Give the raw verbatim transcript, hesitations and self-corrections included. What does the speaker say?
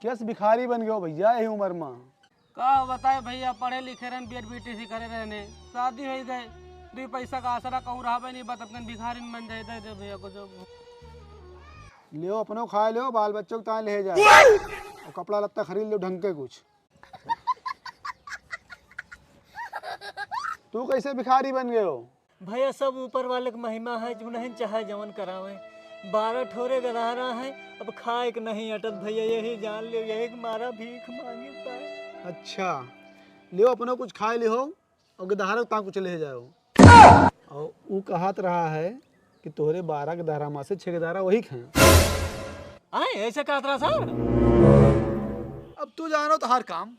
कइसे भिखारी बन गयो भइया यही उम्र मा? का बताए भइया, पढ़े लिखे रहन, बीएड बीटीसी करे रहने, शादी होइ गए, दुई पैसा का आसरा कहूँ रहबे नहीं, बतपकन भिखारिन बन जाए, दे दे भइया कुछ। लेओ अपनो खाए लेओ, बाल बच्चों के ताए ले जाए, और कपड़ा लत्ता खरीद लेओ ढंग के कुछ। तू कइसे भिखारी बन गयो? भइया, सब ऊपर वाले क महिमा है, जो नहीं चाहे जवन करावे। बारह ठोरे गदहरा है, अब खाए क नहीं अटत भइया, यही जान लेव, यही क मारा भीख मांगे पाए। अच्छा, लेओ अपनो कुछ खाए लिहो और गदहरा क ताए कुछ ले जाओ। और ऊ कहत रहा है कि तोहरे बारह गदहरा मा से छह गदहरा वही खाए। आए, ऐसे कहत रहा सर? अब तू जानो तोहार काम।